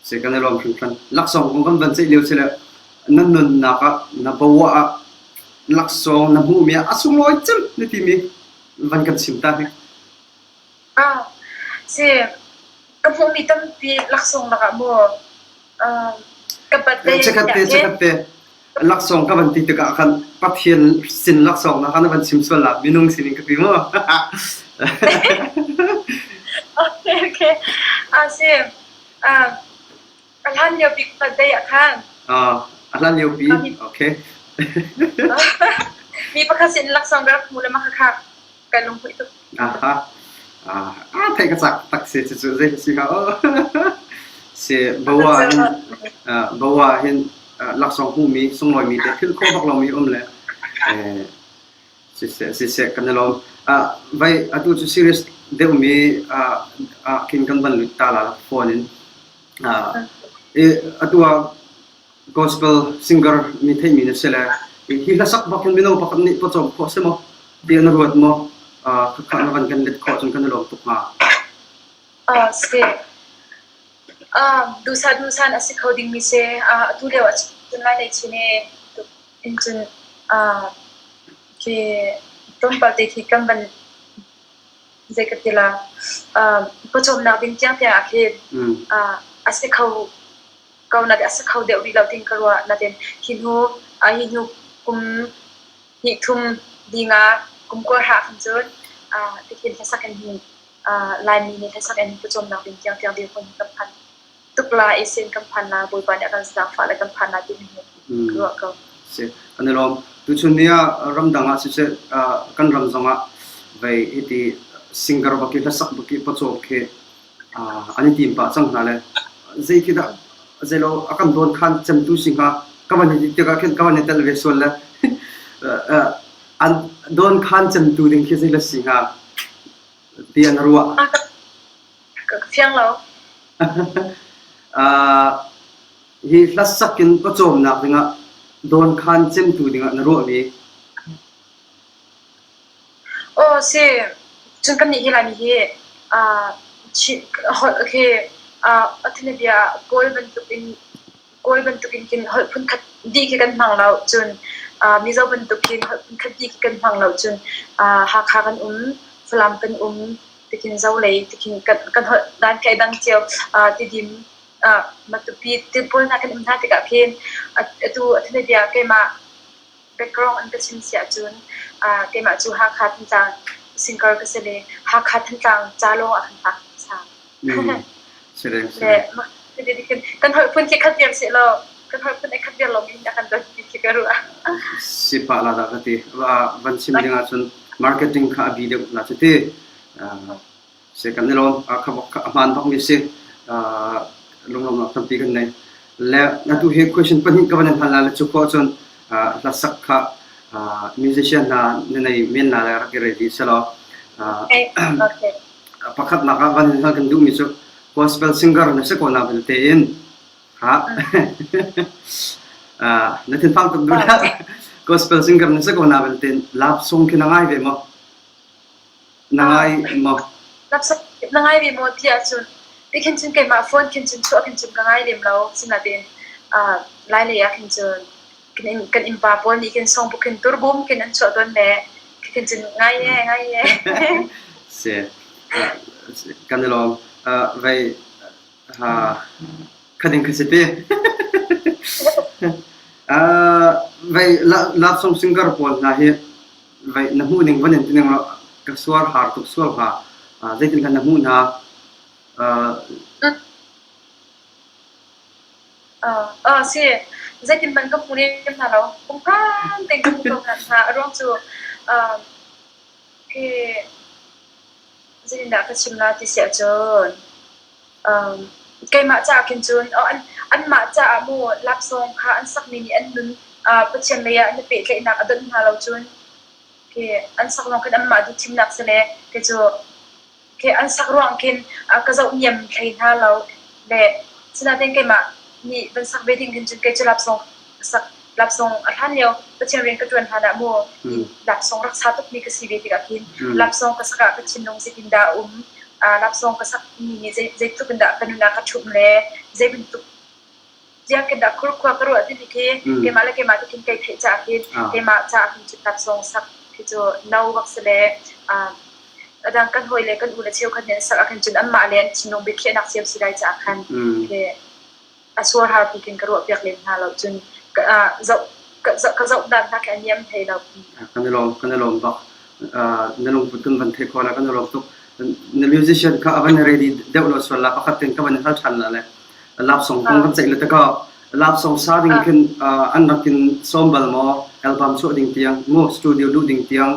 Si kan i lawm hringhran. Laksawng kong kan van ceih lio si le na nunnak ah na bawa ah laksawng na hmuhmi ah a sunglawi cem na timi van kan chim ta hnik. Ah, si, ka hmuhmi tampi laksawng lakah maw ka birthday Chikkhat te, chikkhat te. Laksawng ka van ti tikah khan Pathian sin laksawng na khan na van chim sual la minung sinin ka ti mu. Okay, okay. Ah, si, ah, a hlan lio bik birthday ah khan. Ah, a hlan lio pi. Okay. Mi pakhat sin laksawng ka rak hmu le mah kha Kai lunghmuih tuk. Aha. Ah, theih ka cak tak si cu cu zei si ha si bawa hin bawa hin laksawng hmuhmi sunglawimi te thil khawh bak lomi um le siseh siseh kan i lawm vai atu cu serious deuhmi ah khin kan van lut ta la phone in atu ah Gospel singer mi theihmi na si le hi hlasak bak hin mino pakhat nih pawcawm khawh si maw ti na ruat maw? Khakha na van kan let khawh cun kan i lawm tuk hnga. Ah, si. Ah, duhsah duhsah a si kho dingmi si. Ah, atu lio ah cun lai lei chin i in cun ah khi tlawmpal te khi kan van zei ka ti la ah pawcawmnak ding tiang tiang ah khin ah a si kho ko na a si kho deuh rih lo tiin ka ruah. Natin hi hnu hi hnu kum hnih thum li nga kum kua hra khan cun tikhin hlasak in hin Laimi nih hlasak in pawcawmnak ding tiangtiang dirhmun kan phan tuk la i sin kan phan la Bawipa nih a kan zaangfah le kan phan la timi hi ka ruah ko. Si, kan i lawm. Tuchun ni ah ramdang ah siseh kan ram zong ah vei hiti singer bak i hlasak bak i pawcawm khi an i tim pah cang hna le zei khi dah zeilo a kan dawn khan cemtu si hnga ka van i tikah khin ka van i tel ve sual le an dawn khan cemtu ding khi zei la si hnga ti an ruah Ka fiang lo. Hi hlasak in pawcawmnak dingah dawn khan cemtu dingah na ruahmi Aw si, cun kannih hi Laimi hi holh khi a thanabia ah Kawl bantukin Kawl bantukin khin holh phunkhat dih khi kan hmang lo. Cun Mizo bantuk khin holh phunkhat dih khi kan hmang lo. Cun Hakha kan um, Falam kan um, tikhin Zolei tikhin kan holh dan khi ai dang cio. Tidim, Matupi ti pawl hna kan um hna tikah khin atu a thanabia keimah background an ka chim si ahcun keimah cu Hakha Thantlang singer ka si le Hakha Thantlang ca lawng ah kan tlak hmasa. Le kan holh phun khi khat viar seh law kan holh phun ai khat viar lawng in a kan don ti khi ka ruah. Si pah la dah ka ti. Van chim ding ahcun marketing kha a bi deuh la cu ti. Si kan i lawm. A hmaan bakmi si. Lunglawmhnak tampi kan nei. Le atu hi question pahnih ka van in hal la le cu khawh cun hlasak kha musician hna na nei men la le rak i ready selaw. Pakhatnak ah van in hal kan duhmi cu gospel singer na si ko na belte in ha na thinphang tuk duh dah gospel singer na si ko na belte in love song khi na ngai ve maw? Na ngai maw? Na ngai ve maw ti ahcun tikhin cun keimah phone khin cun chuah khin cun ka ngai lem lo. Sinain Lailei ah khin cun kan innpa pawl nih khin songbook khin turbum khin an chuah tawn le khin cun ngai e ngai e. Si. Kan i lawm. Vei khading kha si ti. Vei love song singer pawl hna hi Vai na hmuh ning van in ti ning law ka suar har tuk sual hnga. Zeitin khan na hmuh hna? Si. Zeitin hmanh ka hmu lem hna lo. Pungpang tein ka hmu ko hna. A ruang cu khi zeitindah ka chim la ti si ahcun keimah caah khin cun anmah caah mu laksawng kha an sakmi nih an nun Pathian lei ah an i pehtlaihnak a donh hna lo cun khi an sak lawng khin anmah duhthimnak si le kei cu khi an sak ruang khin ka zoh niam hlei hna lo le sinain keimah nih van sak ve ding khin cun kei cu laksawng sak laksawng a hlan lio Pathian rian ka ṭuan hlan ah mu laksawng rak sa tukmi ka si ve tikah khin laksawng ka sak ah ka thinlung zeitindah a um, laksawng ka sakmi nih zeitluk in dah ka nun ah ka ṭhumh le zei bantuk tiang khin dah khurkhua ka ruah timi khi keimah le keimah te khin kai theih caah khin keimah caah khin cu laksawng sak khi cu no bak si le a dang kan hawi le kan u le cheukhat nih an sak ah khin cun anmah le an thinlung biakhiahnak cio si lai caah khan khi a suarhar pi khin ka ruahpiak lem hna lo cun zoh ka zoh dan hna khi a niam hlei lo. Kan i lawm kan i lawm bak. Na lungput kan van theih khawh la kan i lawm tuk. Na musician kha a van ready deuh lo sual la pakhat ten ka van hal ṭhan la le lap song kong kan ceih le taka lap song sa ding khin an rak in sawm bal maw album chuah ding tiang mu studio luh ding tiang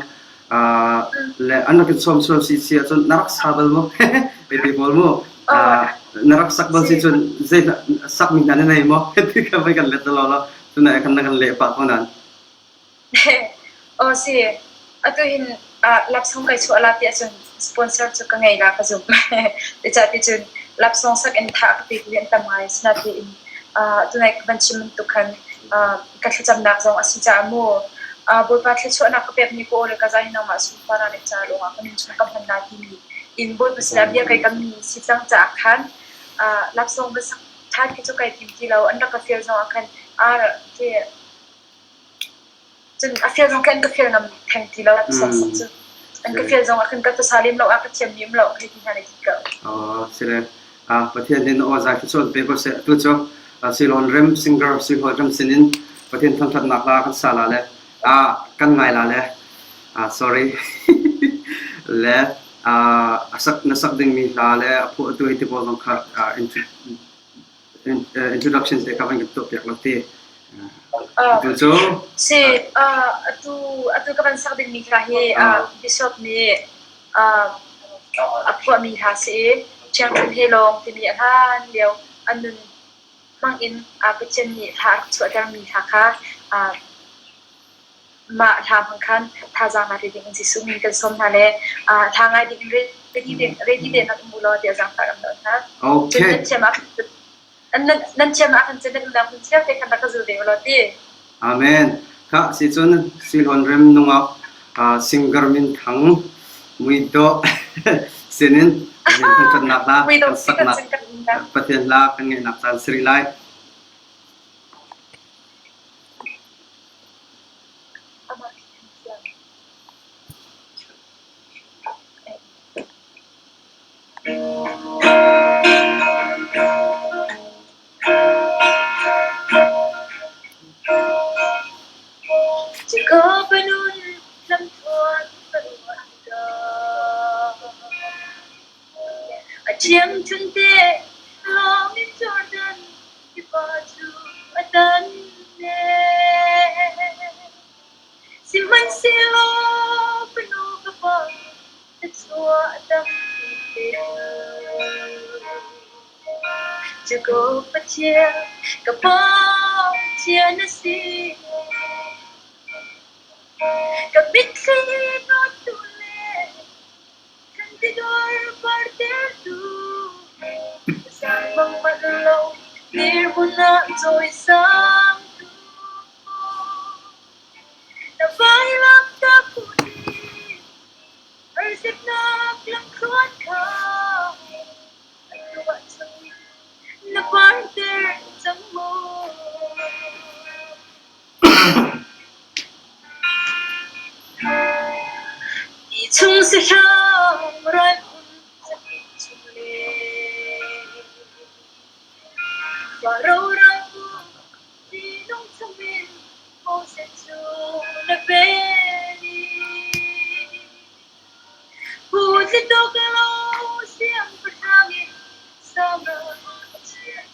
le an rak in sawm sual si si ahcun na rak sa bal maw hei pawl mu na rak sak bal si cun zei sak mi hna na nei maw ti kha vai kan let lo lo cun kan na kan leh pah ko nan Aw si atu hin lapsong kai chuah la ti ahcun sponsor cu ka ngei la ka zumh. Zeicah ti cun lapsong sak in tha ka pe tu hi an tam ngai. Sinain tunai ka van chim bantuk khan ka thlacamnak zong a si caah mu Bawipa thluachuahnak ka pekmi ka aw le ka zai hi nangmah sunparnak le ca lawngah ka nun chung ka hman la timi in Bawipa sinah bia kai kammi si cang caah khan laksawng va sak ṭhan khi cu kai tim ti lo. An rak ka fial zongah khan khi Cun a fial zong khi an ka fial ngam theng ti lo sak cu. An ka fial zong ah khan ka tasa lem lo ah ka thiam mi um lo hei ti hna le ti ko. Si le Pathian nih na aw zai thluachuah pe ko seh. Atu cu Silon Rem singer Silon Rem sinin Pathian thangṭhatnak hla kan sa la le kan ngai la le sorry le a sak na sak dingmi hla le a phuahtu hi ti pawl zong kha introduction te kha van kan tuah piak lo ti. Atu cu Si atu atu ka van sak dingmi hla hi Bishop nih a phuahmi hla si i Thiangthunh he lawng timi a hlan lio a nun hmang in Pathian nih hla a rak chuahtermi hla kha mah hla hmang khan thazaang la ding in Jesuh min kan sawm hna le hla ngai ding in ready te ready te nan um u law tiah zaangfah kan nawl hna. Okay. Cun nan thiam ah nan thiam ah khan cun nan umnak hmun cio te khan rak ka zul ve u law ti. Amen. Kha si cun Silon Rem nungak singer min thang muidawh sinin thangṭhatnak hla kan saknak Pathian hla kan ngaihnak caan si rih lai. A ṭhiangṭhunte lawng in Jordan tiva cu a tan ne. Sihmanhsehlaw fanu ka pa thluachuah a tampi te. Jakob Pathian. Ka Pathian na si. Ka mitthli nawtu le kan tidor partertu zan bang manh lo dirhmun ah cawisangtu na vailam ta put i harsatnak lamthluan kha atu ahcun na parter cang maw? Ti chung sahrang ralhum cahnih chung le Faro ram tinung chungin Moses cu na ven i Phu tlituk lo siangpahrang in sangah a chiah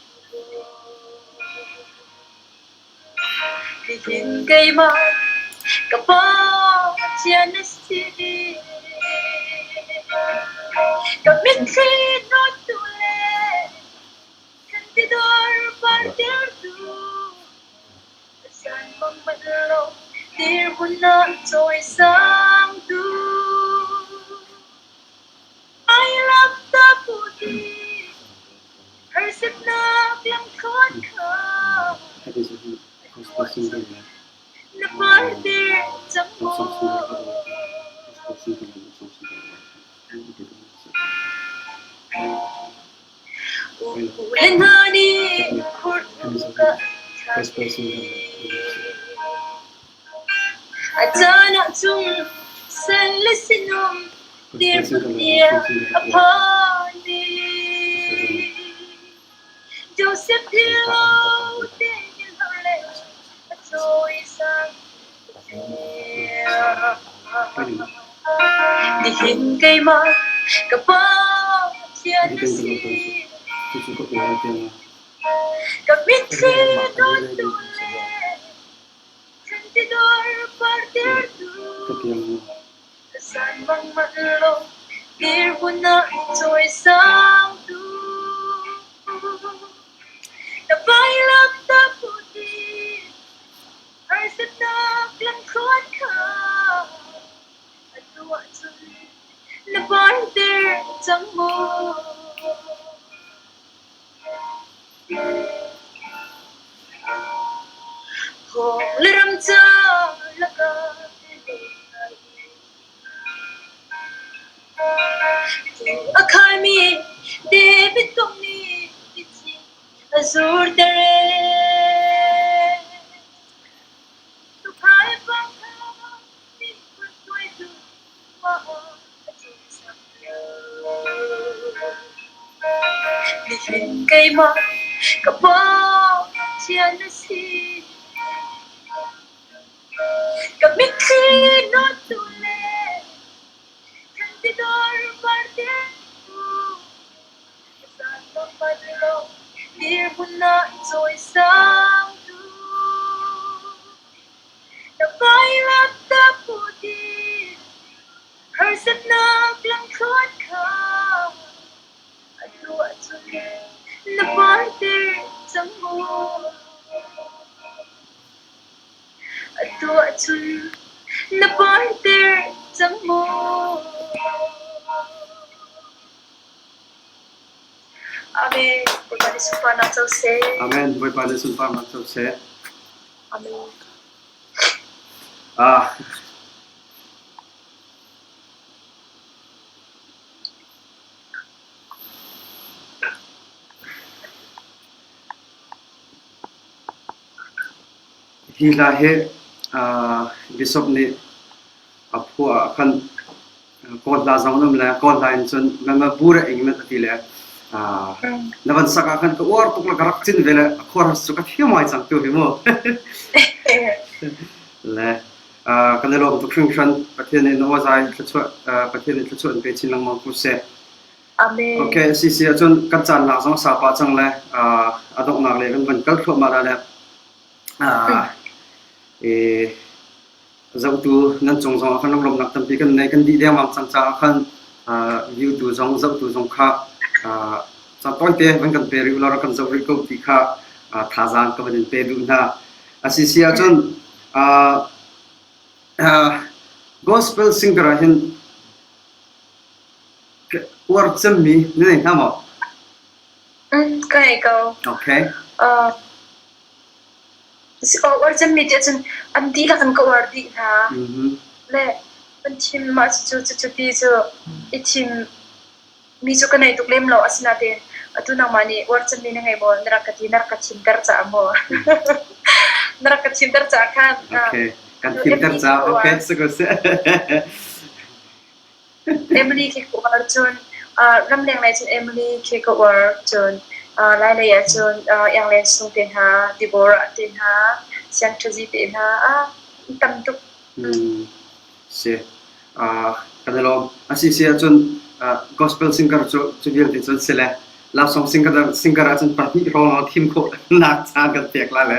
Nihin keimah ka Pathian na si. Ka mitthli hnawttu le kan tidor partertu San bang manh lo dirhmun ah cawisangtu. Ai lak ta puti harsatnak lamthluan kha na parter cang maw? U le hna nih khurhnuk ah thlak i a caan ahcun sal le sinum dirhmun tiang a phan dih. Joseph hero tein har le a cawisang Nihin keimah ka Pathian na si. Ka mitthli dawttu le kan tidor partertu ka san bang manh lo dirhmun ah cawisangtu. Na vailam ta puti Harsatnak lamthluan kha atu ahcun na parter cang maw? Thawng le ram ca lakah a khaimi David kong nih mithi a zurter ee. Tuukhal bang kha miphun hruaitu mah a cawisak lo. Nihin keimah ka Pathian na si. Ka mitthli nawttu le kan tidor partertu Zan bang manh lo dirhmun ah cawisangtu. Na vailam ta put in harsatnak lamthluan kha atu ahcun na parter cang mu. Atu ahcun na parter cang mu. Amen. Bawipa nih sunparnak co seh. Amen. Bawipa nih sunparnak co seh. Amen. Ah. Hi hla hi uh, Bishop nih a phuah ah khan Kawl hla zong an um le Kawl hla in cun mama bu re ing a ti le na van sak ah khan ka uar tuk le ka rak cin ve le a chorus cu ka thiam ngai cang tu hi mu. Le kan i lawm tuk hringhran Pathian nih na awzai thluachuah Pathian nih thluachuah in pe chin lengmang ko seh. Amen. Okay, si si ahcun kan caan lak zong sau pah cang le a donghnak le kan van kal thluahmah la le Zohtu nan cung zongah khan lunglawmhnak tampi kan nei. Kan dih dengmang cang caah khan view tu zong zohtu zong kha ca tawite van kan pe rih u law rak kan zoh rih ko ti kha. thazaang ka van in pe duh hna. A si si ahcun gospel singer ah hin uar cemmi na nei hna maw? Ka ngei ko. Okay. Uar cemmi ti ahcun an dihlak in ka uar dih hna. Le kan thim mah cucu cucu ti cu i thim mi cu ka nei tuk lem lo. Asinain atu nangmah nih uar cemmi na ngei maw? Na rak ka ti, na rak ka thimter caah maw? Na rak ka thimter caah khan. Okay, kan thimter caah okay, si ko seh. Emily khi ka uar cun ramleng lei cun Emily khi ka uar cun Lailei ah cun Ianglen Sung te hna, Deborah te hna, Siang Ṭhazi te hna tam tuk. Si. Kan i lawm. A si si ahcun gospel singer cu cu vialte cun si le love song singer singer ahcun pahnih hrawng lawng thim khawh nak caan kan pek la le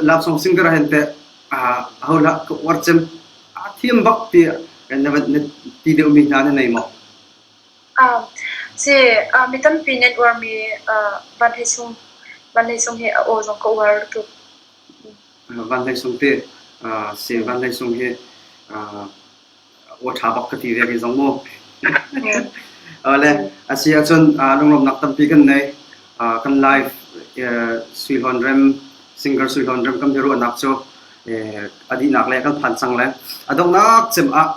love song singer ah hin teh aho dah ka uar cem a thiam bak ti na na ti deuhmi hna na nei maw? Si, mi tampi nih an uarmi Van Hlei Sung Van Hlei Sung hi a aw zong ka uar tuk. Van Hlei Sung te si Van Hlei Sung hi aw ṭha bak ka ti ve kei zong mu. Le a si ahcun lunglawmhnak tampi kan nei. Kan live Sui Hlawn Rem singer Sui Hlawn Rem kan biaruahnak cu a dihnak le kan phan cang le a donghnak cem ah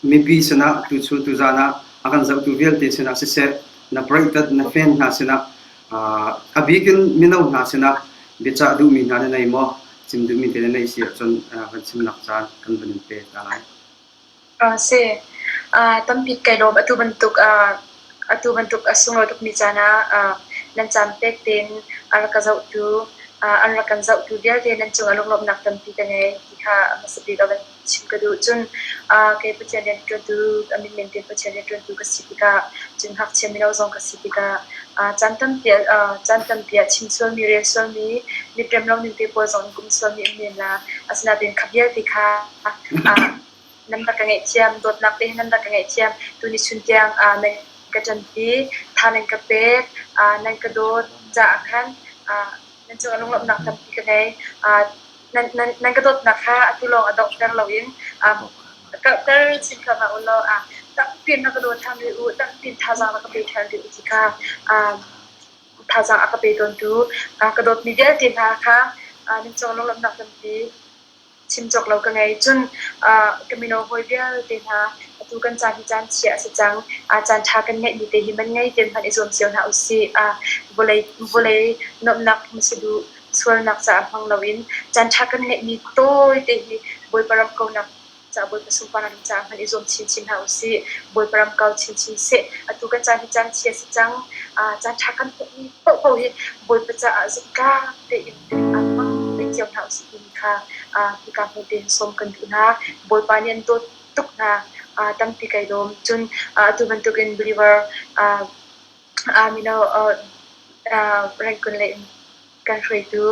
mipi sinah tuchun tuzan ah a kan zohtu vialte sinah siseh na preihtat na fan hna sinah a bik in mino hna sinah biacah duhmi hna na nei maw chim duhmi te na neih si ahcun kan chimnak caan kan van in pe ta lai. Si. Tampi kai lawm. Atu bantuk atu bantuk a sunglawi tukmi caan ah nan caan pek tein a rak ka zohtu, an rak kan zohtu vialte nan cungah lunglawmhnak tampi ka ngei ti kha a hmasa bik a van chim ka duh. Cun kei Pathian rianṭuantu, a min men tein Pathian rianṭuantu ka si tikah, cun ngakchia mino zong ka si tikah caan tampi caan tampi ah chim sualmi, rel sualmi, mitrem lo ning te pawl zong in kum sualmi um men la. Asinain kha vialte kha nan rak ka ngaihthiam, dawtnak te he nan rak ka ngaihthiam. Tuni chun tiang nan ka ṭanpi, tha nan ka pek, nan ka dawt caah khan nan cungah lunglawmhnak tampi ka ngei. Nan, nan, nan ka dawtnak kha atu lawng a donghter loin karhter chin kha hlah u law tampi in rak ka daw ṭhan rih u, tampi in thazaang rak ka pe ṭhan rih u ti kha thazaang a ka pe tawntu ka dawtmi vialte hna kha nan cungah lunglawmhnak tampi chim cawk lo ka ngei. Cun ka mino hawi vialte hna atu kan caan hi caan chia a si cang. Caan ṭha kan ngeihmi te hi man ngei tein hman i zuam cio hna usih. Vawlei vawlei nuamhnak hmasa duh sualnak caah hmang loin caan ṭha kan ngeihmi tawi te hi Bawipa ram kaunak caah Bawipa sunparnak caah hman i zuam chinchin hna usih. Bawipa ram kau chinchin seh. Atu kan caan hi caan chia a si cang. Caan ṭha kan hmuhmi paohpaoh hi Bawipa caah zumhtlak tein hmang dih cio hna usih timi kha hika hmun tein sawm kan duh hna. Bawipa nih an dawt tuk hna. Tampi kai lawm. Cun atu bantukin believer mino Rangoon lei in kan hruaitu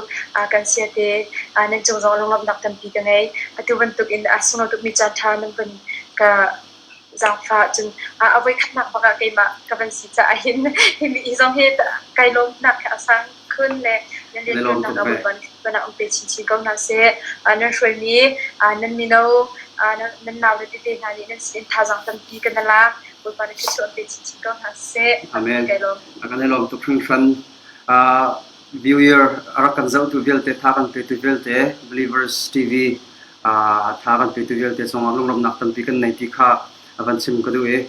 kan siate nan cung zong lunglawmhnak tampi ka ngei. Atu bantuk in a sunglawi tukmi caan ṭha nan van ka zaangfah cun a voikhatnak bak ah keimah ka van si caah hin hi zong hi kai lawmnak he a sang khun le nan rianṭuannak ah Bawipa nih hlutnak um pe chinchin ko hna seh. Nan hruaimi nan mino nan naule tete hna nih nan sin in thazaang tampi kan lak. Bawipa nih thluachuah pe chinchin ko hna seh. Amen. Kan i lawm tuk hringhran. Viewer a rak kan zohtu vialte, tha kan petu vialte, Believers TV tha kan petu vialte cungah lunglawmhnak tampi kan nei ti kha a van chim ka duh i.